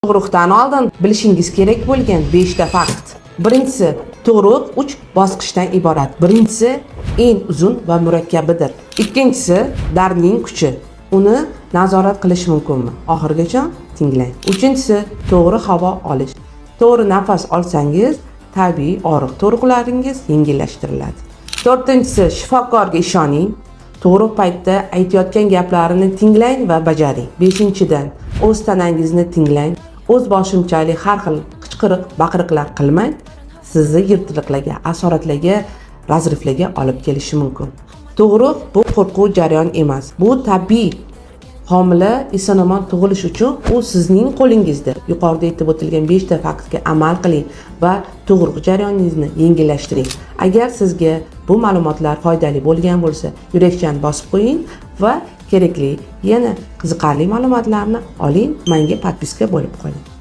Tug'ruqdan oldin bilishingiz kerak bo'lgan 5 ta fakt. Birinchisi, tug'ruq 3 bosqichdan iborat. Birinchisi eng uzun va murakkabidir. Ikkinchisi, dardning kuchi. Uni nazorat qilish mumkinmi? Oxirigacha tinglang. Uchinchisi, to'g'ri havo olish. To'g'ri nafas olsangiz, tabiiy og'riq to'riqlaringiz yengillashtiriladi. To'rtinchisi, shifokorga ishoning. Tug'ruq paytida aytayotgan gaplarini tinglang va bajaring. Beshinchidan, o'z tanangizni tinglang. O'z boshimchalik har xil qichqiriq, baqiriqlar qilmang. Sizni yirtiliqlarga, asoratlarga, разрыв larga olib kelishi mumkin. Tug'ruq bu qo'rquv jarayon emas. Bu tabiiy homila eson-omon tug'ilish uchun u sizning qo'lingizda. Yuqorida aytib o'tilgan 5 ta faktga amal qiling va tug'ruq jarayoningizni yengillashtiring. Agar sizga bu ma'lumotlar foydali bo'lgan bo'lsa, yurakchani bosib qo'ying va kerakli yana qiziqarli ma'lumotlarni oling, menga подписка bo'lib qoling.